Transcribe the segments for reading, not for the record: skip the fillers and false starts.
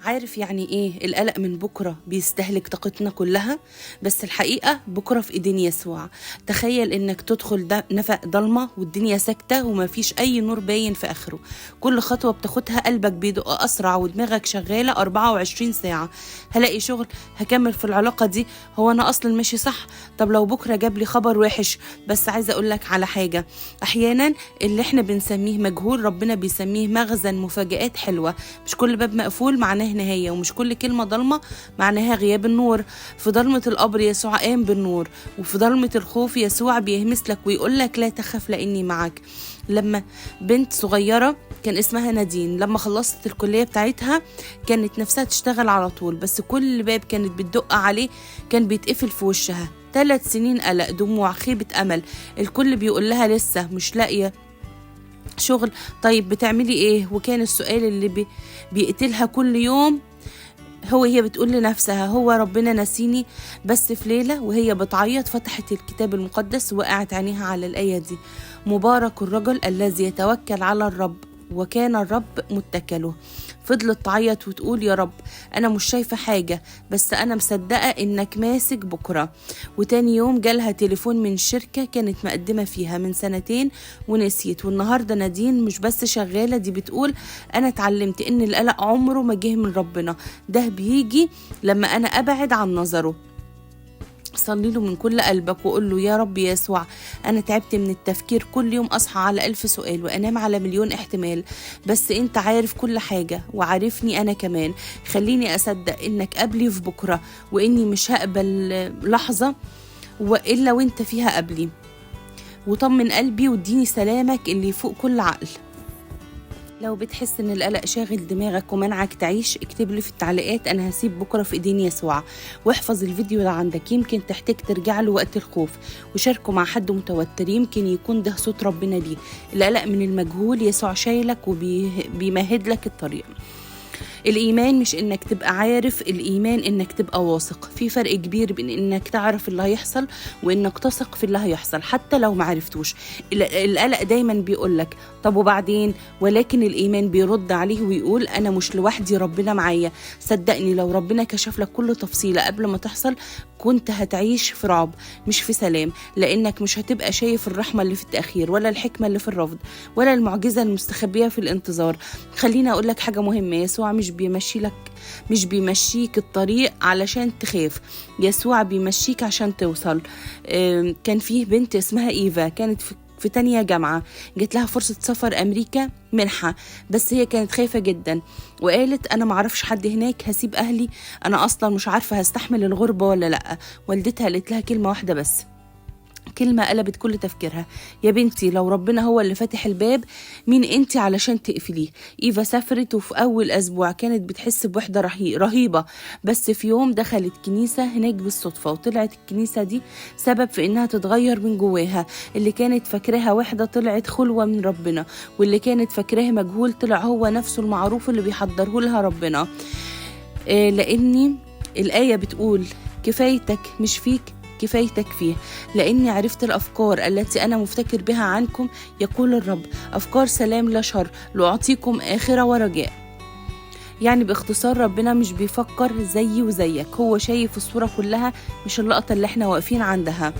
عارف يعني ايه القلق من بكرة بيستهلك طاقتنا كلها؟ بس الحقيقة بكرة في ايدين يسوع. تخيل انك تدخل ده نفق ضلمة والدنيا ساكتة ومفيش اي نور باين في اخره. كل خطوة بتاخدها قلبك بيدق اسرع ودماغك شغالة 24 ساعة. هلاقي شغل؟ هكمل في العلاقة دي؟ هو انا اصلا ماشي صح؟ طب لو بكرة جاب لي خبر وحش؟ بس عايزة اقولك على حاجة، احيانا اللي احنا بنسميه مجهول ربنا بيسميه مخزن مفاجآت حلوة. مش كل باب مقفول معناه نهاية، ومش كل كلمة ضلمة معناها غياب النور. في ضلمة القبر يسوع قام بالنور، وفي ضلمة الخوف يسوع بيهمس لك ويقول لك لا تخف لأني معك. لما بنت صغيرة كان اسمها نادين، لما خلصت الكلية بتاعتها كانت نفسها تشتغل على طول، بس كل باب كانت بتدق عليه كان بيتقفل في وشها. 3 سنين قلق، دموع، خيبة أمل، الكل بيقول لها لسه مش لاقية شغل، طيب بتعملي ايه؟ وكان السؤال اللي بيقتلها كل يوم هو هي بتقول لنفسها هو ربنا نسيني؟ بس في ليلة وهي بتعيط فتحت الكتاب المقدس وقعت عينيها على الآية دي: مبارك الرجل الذي يتوكل على الرب وكان الرب متكله. فضلت تعيط وتقول يا رب أنا مش شايفة حاجة، بس أنا مصدقة إنك ماسك بكرة. وتاني يوم جالها تليفون من شركة كانت مقدمة فيها من 2 سنين ونسيت. والنهاردة نادين مش بس شغالة، دي بتقول أنا اتعلمت إن القلق عمره ما جه من ربنا، ده بيجي لما أنا أبعد عن نظره. صلي له من كل قلبك وقول له يا رب يسوع أنا تعبت من التفكير، كل يوم أصحى على 1000 سؤال وأنام على 1,000,000 احتمال، بس أنت عارف كل حاجة وعارفني أنا كمان. خليني أصدق إنك قبلي في بكرة، وإني مش هقبل لحظة وإلا وإنت فيها قبلي. وطمن قلبي واديني سلامك اللي فوق كل عقل. لو بتحس ان القلق شاغل دماغك ومنعك تعيش، اكتب لي في التعليقات انا هسيب بكره في ايدين يسوع. واحفظ الفيديو ده عندك، يمكن تحتاج ترجع له وقت الخوف، وشاركه مع حد متوتر، يمكن يكون ده صوت ربنا ليه. القلق من المجهول يسوع شايلك وبيمهد لك الطريق. الإيمان مش إنك تبقى عارف، الإيمان إنك تبقى واثق. في فرق كبير بين إنك تعرف اللي هيحصل وإنك تثق في اللي هيحصل حتى لو ما عرفتوش. القلق دايما بيقولك طب وبعدين، ولكن الإيمان بيرد عليه ويقول أنا مش لوحدي، ربنا معايا. صدقني لو ربنا كشف لك كل تفصيلة قبل ما تحصل كنت هتعيش في رعب مش في سلام، لأنك مش هتبقى شايف الرحمة اللي في التأخير، ولا الحكمة اللي في الرفض، ولا المعجزة المستخبية في الانتظار. خليني أقول لك حاجة مهمة، يسوع مش بيمشيك الطريق علشان تخاف، يسوع بيمشيك عشان توصل. كان فيه بنت اسمها إيفا، كانت في تانية جامعة، جت لها فرصة سفر أمريكا منحة، بس هي كانت خايفة جدا وقالت أنا معرفش حد هناك، هسيب أهلي، أنا أصلا مش عارفة هستحمل الغربة ولا لأ. والدتها قالت لها كلمة واحدة بس، كلمة قلبت كل تفكيرها: يا بنتي لو ربنا هو اللي فاتح الباب، مين انتي علشان تقفليه؟ إيفا سافرت، وفي أول أسبوع كانت بتحس بوحدة رهيبة، بس في يوم دخلت كنيسة هناك بالصدفة، وطلعت الكنيسة دي سبب في إنها تتغير من جواها. اللي كانت فاكراها وحدة طلعت خلوة من ربنا، واللي كانت فاكراه مجهول طلع هو نفسه المعروف اللي بيحضره لها ربنا. لأني الآية بتقول كفايتك مش فيك، كفايتك فيه. لأني عرفت الأفكار التي أنا مفتكر بها عنكم يقول الرب، أفكار سلام لا شر، لأعطيكم آخرة ورجاء. يعني باختصار ربنا مش بيفكر زيي وزيك، هو شايف الصورة كلها مش اللقطة اللي احنا واقفين عندها.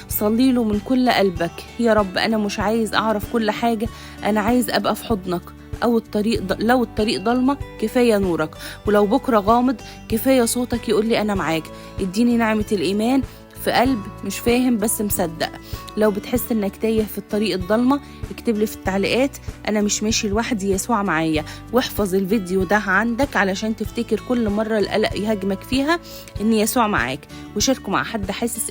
صلي له من كل قلبك: يا رب أنا مش عايز أعرف كل حاجة، أنا عايز أبقى في حضنك. أو الطريق لو الطريق ضلمة كفاية نورك، ولو بكرة غامض كفاية صوتك يقول لي أنا معاك. اديني نعمة الإيمان في قلب مش فاهم بس مصدق. لو بتحس انك تايه في الطريق الضلمة، اكتب لي في التعليقات انا مش ماشي لوحدي، يسوع معايا. واحفظ الفيديو ده عندك علشان تفتكر كل مرة القلق يهاجمك فيها ان يسوع معاك. وشاركه مع حد حاسس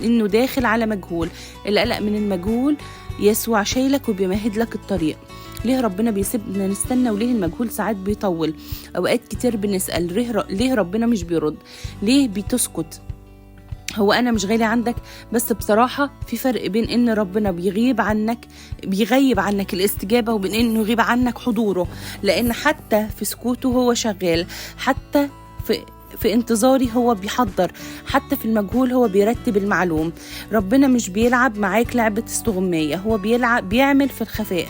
انه داخل على مجهول. القلق من المجهول يسوع شايلك وبيمهد لك الطريق. ليه ربنا بيسيبنا نستنى، وليه المجهول ساعات بيطول؟ اوقات كتير بنسأل ليه ربنا مش بيرد، ليه بتسكت، هو أنا مش غالي عندك؟ بس بصراحة في فرق بين إن ربنا بيغيب عنك الاستجابة، وبين إنه يغيب عنك حضوره. لأن حتى في سكوته هو شغال، حتى في انتظاري هو بيحضر، حتى في المجهول هو بيرتب المعلوم. ربنا مش بيلعب معاك لعبة استغماية، هو بيعمل في الخفاء.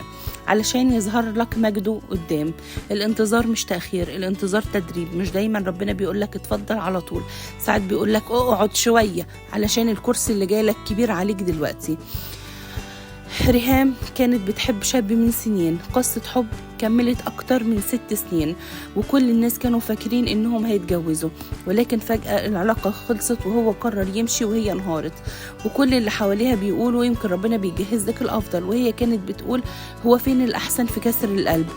علشان يظهر لك مجده قدام. الانتظار مش تأخير، الانتظار تدريب. مش دايما ربنا بيقولك اتفضل على طول، ساعات بيقولك اقعد شوية علشان الكرسي اللي جايلك كبير عليك دلوقتي. ريهام كانت بتحب شاب من سنين، قصة حب كملت أكتر من 6 سنين، وكل الناس كانوا فاكرين إنهم هيتجوزوا، ولكن فجأة العلاقة خلصت وهو قرر يمشي وهي انهارت، وكل اللي حواليها بيقولوا يمكن ربنا بيجهز لك الأفضل، وهي كانت بتقول هو فين الأحسن في كسر القلب.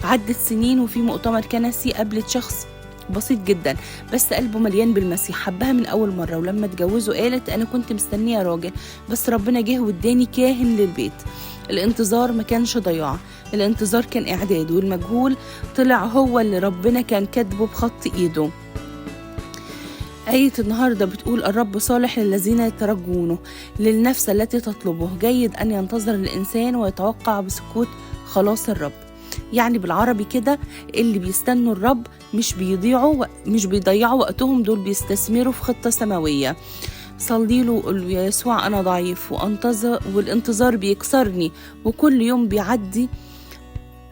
عدت سنين وفي مؤتمر كنسي قابلت شخص بسيط جدا بس قلبه مليان بالمسيح، حبها من أول مرة، ولما اتجوزوا قالت أنا كنت مستنية راجل بس ربنا جه واداني كاهن للبيت. الانتظار ما كانش ضياع، الانتظار كان إعداد، والمجهول طلع هو اللي ربنا كان كاتبه بخط إيده. آية النهاردة بتقول الرب صالح للذين يترجونه، للنفس التي تطلبه. جيد أن ينتظر الإنسان ويتوقع بسكوت خلاص الرب. يعني بالعربي كده اللي بيستنوا الرب مش بيضيعوا وقتهم، دول بيستثمروا في خطة سماوية. صلي له وقول له يا يسوع أنا ضعيف وأنتظر، والانتظار بيكسرني، وكل يوم بيعدي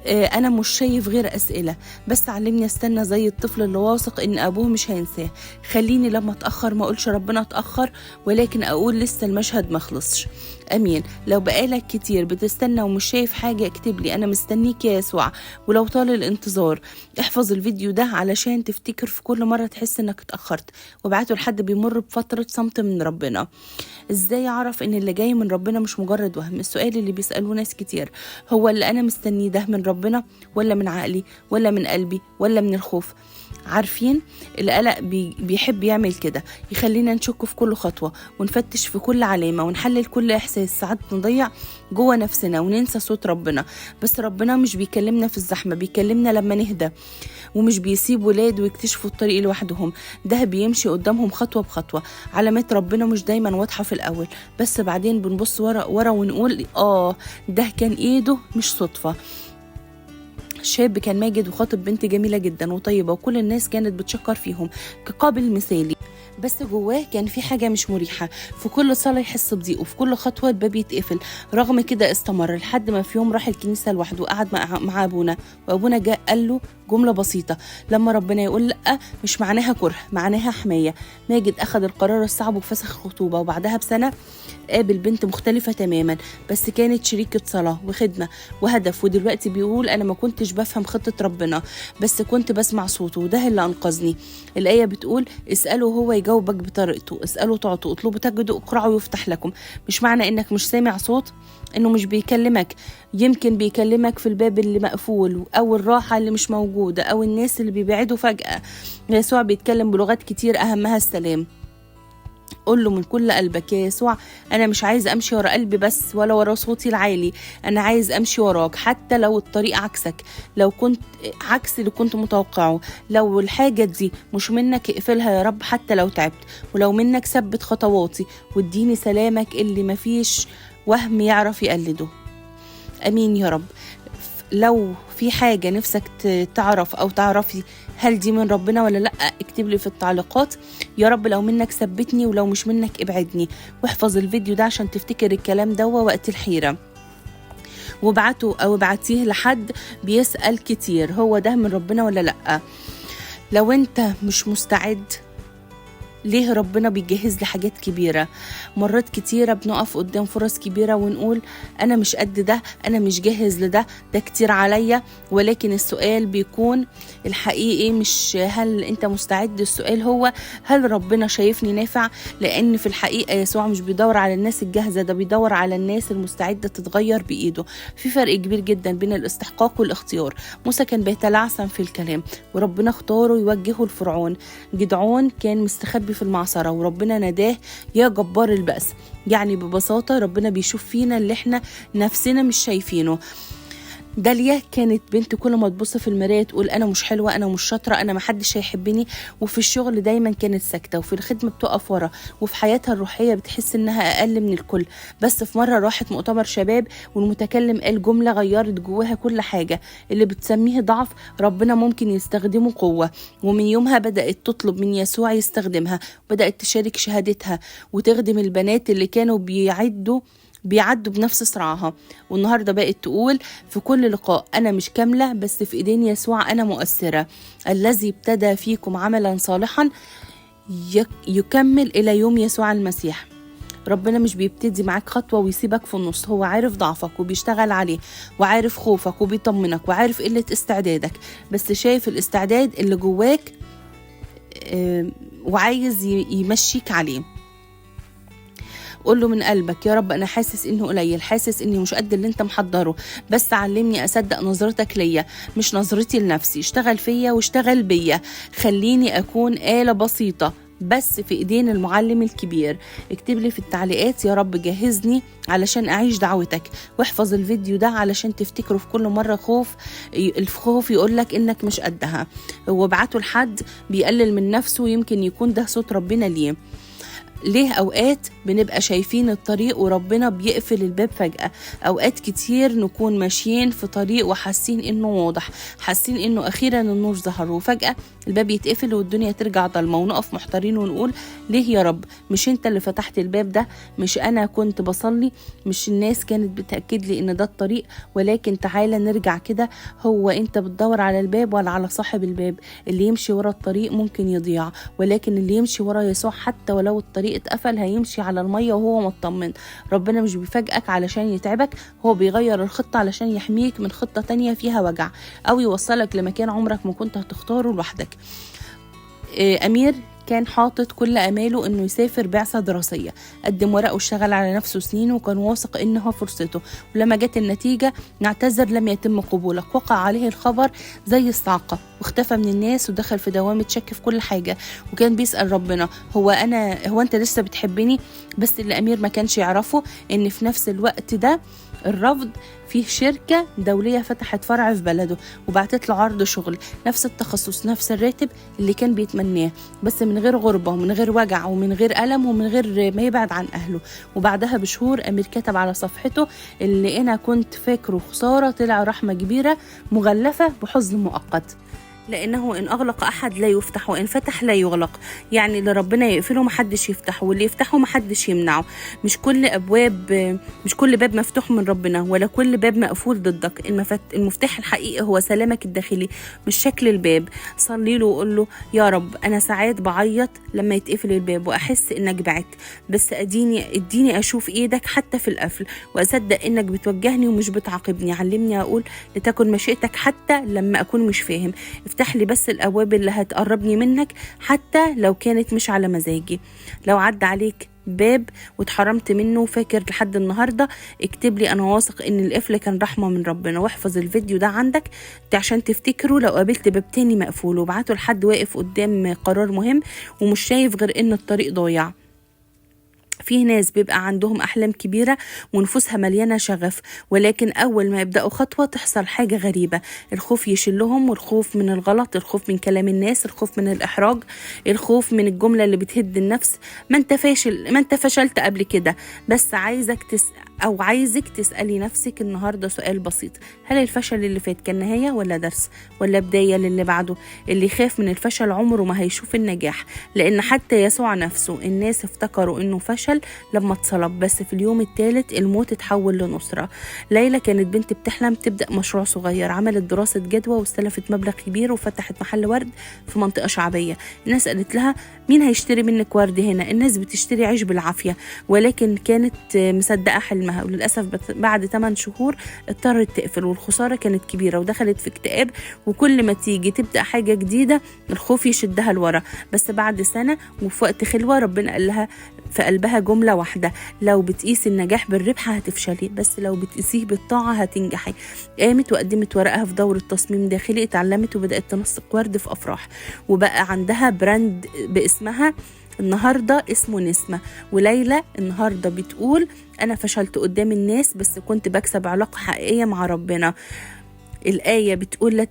أنا مش شايف غير أسئلة، بس علمني استنى زي الطفل اللي واثق إن أبوه مش هينساه. خليني لما أتأخر ما أقولش ربنا أتأخر، ولكن أقول لسه المشهد ما خلصش. أمين. لو بقالك كتير بتستنى ومش شايف حاجة اكتب لي أنا مستنيك يا يسوع. ولو طال الانتظار احفظ الفيديو ده علشان تفتكر في كل مرة تحس إنك اتأخرت، وابعته لحد بيمر بفترة صمت من ربنا. إزاي أعرف إن اللي جاي من ربنا مش مجرد وهم؟ السؤال اللي بيسألوه ناس كتير، هو اللي أنا مستنيه ده من ربنا ولا من عقلي ولا من قلبي ولا من الخوف؟ عارفين القلق بيحب يعمل كده، يخلينا نشك في كل خطوة ونفتش في كل علامة ونحلل كل إحساس. ساعات نضيع جوه نفسنا وننسى صوت ربنا، بس ربنا مش بيكلمنا في الزحمة، بيكلمنا لما نهدى، ومش بيسيب ولاده يكتشفوا الطريق لوحدهم، ده بيمشي قدامهم خطوة بخطوة. علامات ربنا مش دايما واضحة في الأول، بس بعدين بنبص ورا ورا ونقول ده كان إيده مش صدفة. شاب كان ماجد وخاطب بنت جميلة جدا وطيبة، وكل الناس كانت بتشكر فيهم كقابل مثالي، بس جواه كان في حاجة مش مريحة. في كل صلاة يحس بضيق، وفي كل خطوة الباب يتقفل. رغم كده استمر لحد ما في يوم راح الكنيسة لوحده وقعد مع أبونا، وأبونا جاء قال له جملة بسيطة: لما ربنا يقول لأ مش معناها كره، معناها حماية. ماجد أخذ القرار الصعب وفسخ الخطوبة، وبعدها بسنة قابل بنت مختلفة تماما، بس كانت شريكة صلاة وخدمة وهدف. ودلوقتي بيقول أنا ما كنتش بفهم خطة ربنا، بس كنت بسمع صوته، وده اللي أنقذني. الآية بتقول اسأله هو يجاوبك بطريقته، اسأله تعطوا، اطلبوا تجدوا، اقرعوا يفتح لكم. مش معنى إنك مش سامع صوت إنه مش بيكلمك، يمكن بيكلمك في الباب اللي مقفول، أو الراحة اللي مش موجودة، أو الناس اللي بيبعدوا فجأة. يسوع بيتكلم بلغات كتير أهمها السلام. قول له من كل قلبك يا يسوع أنا مش عايز أمشي ورا قلبي بس، ولا ورا صوتي العالي، أنا عايز أمشي وراك حتى لو الطريق عكسك، لو كنت عكس اللي كنت متوقعه. لو الحاجة دي مش منك اقفلها يا رب حتى لو تعبت، ولو منك ثبت خطواتي واديني سلامك اللي مفيش وهم يعرف يقلده. أمين يا رب. لو في حاجة نفسك تعرف أو تعرفي هل دي من ربنا ولا لأ، اكتب لي في التعليقات. يا رب لو منك ثبتني، ولو مش منك ابعدني. واحفظ الفيديو ده عشان تفتكر الكلام ده وقت الحيرة، وابعته أو ابعتيه لحد بيسأل كتير هو ده من ربنا ولا لأ. لو انت مش مستعد، ليه ربنا بيجهز لحاجات كبيرة؟ مرات كتيرة بنقف قدام فرص كبيرة ونقول أنا مش قد ده، أنا مش جاهز لده، ده كتير عليا. ولكن السؤال بيكون الحقيقي مش هل أنت مستعد، السؤال هو هل ربنا شايفني نافع؟ لأن في الحقيقة يسوع مش بيدور على الناس الجاهزة، ده بيدور على الناس المستعدة تتغير بإيده. في فرق كبير جدا بين الاستحقاق والاختيار. موسى كان بيتلعثم في الكلام وربنا اختاره يوجهه لفرعون. جدعون كان مستخبي في المعصرة وربنا ناداه يا جبار البأس. يعني ببساطة ربنا بيشوف فينا اللي احنا نفسنا مش شايفينه. داليا كانت بنت كل ما تبص في المراية تقول أنا مش حلوة، أنا مش شاطرة، أنا محدش هيحبني. وفي الشغل دايما كانت ساكتة، وفي الخدمة بتقف ورا، وفي حياتها الروحية بتحس إنها أقل من الكل. بس في مرة راحت مؤتمر شباب والمتكلم قال جملة غيرت جواها كل حاجة. اللي بتسميه ضعف ربنا ممكن يستخدمه قوة. ومن يومها بدأت تطلب من يسوع يستخدمها، وبدأت تشارك شهادتها وتخدم البنات اللي كانوا بيعدوا بنفس صراعها. والنهاردة بقت تقول في كل لقاء أنا مش كاملة، بس في إيدين يسوع أنا مؤثرة. الذي ابتدى فيكم عملا صالحا يكمل إلى يوم يسوع المسيح. ربنا مش بيبتدي معاك خطوة ويسيبك في النص، هو عارف ضعفك وبيشتغل عليه، وعارف خوفك وبيطمنك، وعارف قلة استعدادك، بس شايف الاستعداد اللي جواك وعايز يمشيك عليه. قول له من قلبك يا رب أنا حاسس إنه قليل، حاسس إني مش قد اللي أنت محضره، بس علمني أصدق نظرتك ليا مش نظرتي لنفسي. اشتغل فيا واشتغل بيا، خليني أكون آلة بسيطة بس في ايدين المعلم الكبير. اكتب لي في التعليقات يا رب جهزني علشان اعيش دعوتك، واحفظ الفيديو ده علشان تفتكره في كل مرة الخوف يقولك انك مش قدها، وابعته لحد بيقلل من نفسه، يمكن يكون ده صوت ربنا ليه. ليه أوقات بنبقى شايفين الطريق وربنا بيقفل الباب فجأة؟ أوقات كتير نكون ماشيين في طريق وحاسين إنه واضح، حاسين إنه أخيرا النور ظهر، وفجأة الباب يتقفل والدنيا ترجع ضلمة، ونقف محتارين ونقول ليه يا رب؟ مش أنت اللي فتحت الباب ده؟ مش أنا كنت بصلي؟ مش الناس كانت بتأكد لي إن ده الطريق؟ ولكن تعالى نرجع كده، هو أنت بتدور على الباب ولا على صاحب الباب؟ اللي يمشي ورا الطريق ممكن يضيع، ولكن اللي يمشي ورا يسوع حتى ولو الطريق اتقفل هيمشي على المية وهو مطمن. ربنا مش بيفاجئك علشان يتعبك، هو بيغير الخطة علشان يحميك من خطة تانية فيها وجع، أو يوصلك لمكان عمرك ما كنت هتختاره لوحدك. أمير كان حاطط كل أماله إنه يسافر بعثة دراسية، قدم ورقه واشتغل على نفسه سنين، وكان واثق إنها فرصته. ولما جت النتيجة نعتذر لم يتم قبولك، وقع عليه الخبر زي الصعقة، واختفى من الناس ودخل في دوامة شك في كل حاجة، وكان بيسأل ربنا هو أنت لسه بتحبني؟ بس اللي أمير ما كانش يعرفه إن في نفس الوقت ده الرفض فيه شركة دولية فتحت فرع في بلده وبعتت له عرض شغل، نفس التخصص نفس الراتب اللي كان بيتمناه، بس من غير غربة ومن غير وجع ومن غير ألم ومن غير ما يبعد عن أهله. وبعدها بشهور أمير كتب على صفحته اللي أنا كنت فاكره خسارة طلع رحمة كبيرة مغلفة بحزن مؤقت، لأنه إن أغلق أحد لا يفتح وإن فتح لا يغلق. يعني اللي ربنا يقفله محدش يفتحه، واللي يفتحه محدش يمنعه. مش كل باب مفتوح من ربنا، ولا كل باب مقفول ضدك. المفتاح الحقيقي هو سلامك الداخلي، مش شكل الباب. صلي له وقول له يا رب أنا ساعات بعيط لما يتقفل الباب وأحس إنك بعدت، بس اديني أشوف إيدك حتى في القفل، وأصدق إنك بتوجهني ومش بتعاقبني. علمني أقول لتكن مشيئتك حتى لما أكون مش فاهم. افتح لي بس الأبواب اللي هتقربني منك حتى لو كانت مش على مزاجي. لو عدى عليك باب واتحرمت منه فاكر لحد النهاردة، اكتب لي أنا واثق إن القفل كان رحمة من ربنا، واحفظ الفيديو ده عندك عشان تفتكره لو قابلت باب تاني مقفول، وابعته لحد واقف قدام قرار مهم ومش شايف غير إن الطريق ضايع. فيه ناس بيبقى عندهم أحلام كبيرة ونفوسها مليانة شغف، ولكن أول ما يبدأوا خطوة تحصل حاجة غريبة. الخوف يشلهم، والخوف من الغلط، الخوف من كلام الناس، الخوف من الإحراج، الخوف من الجملة اللي بتهد النفس، ما انت فاشل، ما انت فشلت قبل كده. بس عايزك تسألي نفسك النهاردة سؤال بسيط: هل الفشل اللي فات كان نهاية ولا درس ولا بداية للي بعده؟ اللي يخاف من الفشل عمره ما هيشوف النجاح، لأن حتى يسوع نفسه الناس افتكروا إنه فشل لما اتصلب، بس في اليوم الثالث الموت اتحول لنصرة. ليلى كانت بنت بتحلم تبدأ مشروع صغير، عملت دراسة جدوى واستلفت مبلغ كبير وفتحت محل ورد في منطقة شعبية. الناس قالت لها مين هيشتري منك ورد هنا؟ الناس بتشتري عيش بالعافية. ولكن كانت مصدقة حلمها، وللأسف بعد 8 شهور اضطرت تقفل، والخسارة كانت كبيرة ودخلت في اكتئاب، وكل ما تيجي تبدأ حاجة جديدة الخوف يشدها لورا. بس بعد سنة وفي وقت خلوة ربنا قال لها في قلبها جملة واحدة: لو بتقيسي النجاح بالربح هتفشلي، بس لو بتقيسيه بالطاعة هتنجحي. قامت وقدمت ورقها في دورة تصميم داخلي، اتعلمت وبدأت تنسق ورد في أفراح، وبقى عندها brand باسمها النهاردة اسمه نسمة. وليلى النهاردة بتقول أنا فشلت قدام الناس بس كنت بكسب علاقة حقيقية مع ربنا. الآية بتقول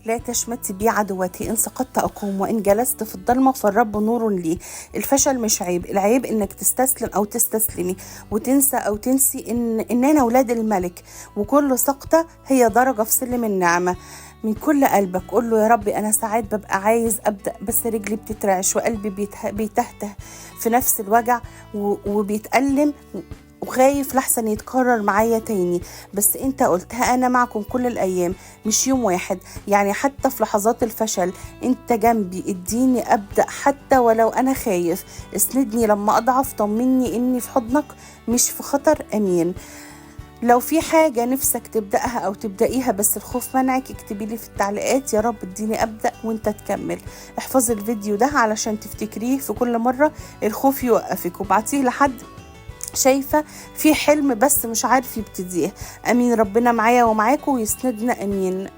لا تشمتي بي عدوتي، إن سقطت أقوم، وإن جلست في الضلمة فالرب نور لي. الفشل مش عيب، العيب إنك تستسلم أو تستسلمي وتنسى أو تنسي إننا أولاد الملك، وكل سقطة هي درجة في سلم النعمة. من كل قلبك قول له يا ربي أنا ساعات ببقى عايز أبدأ بس رجلي بتترعش وقلبي بيتهته في نفس الوجع وبيتألم وخايف لحسن يتكرر معايا تاني، بس انت قلتها انا معكم كل الايام، مش يوم واحد. يعني حتى في لحظات الفشل انت جنبي، اديني ابدأ حتى ولو انا خايف، اسندني لما اضعف، طمني اني في حضنك مش في خطر. امين. لو في حاجة نفسك تبدأها أو تبدأيها بس الخوف منعك، اكتبي لي في التعليقات يا رب اديني أبدأ وانت تكمل. احفظي الفيديو ده علشان تفتكريه في كل مرة الخوف يوقفك، وابعتيه لحد شايفة في حلم بس مش عارف يبتديه. أمين. ربنا معايا ومعاكم ويسندنا. أمين.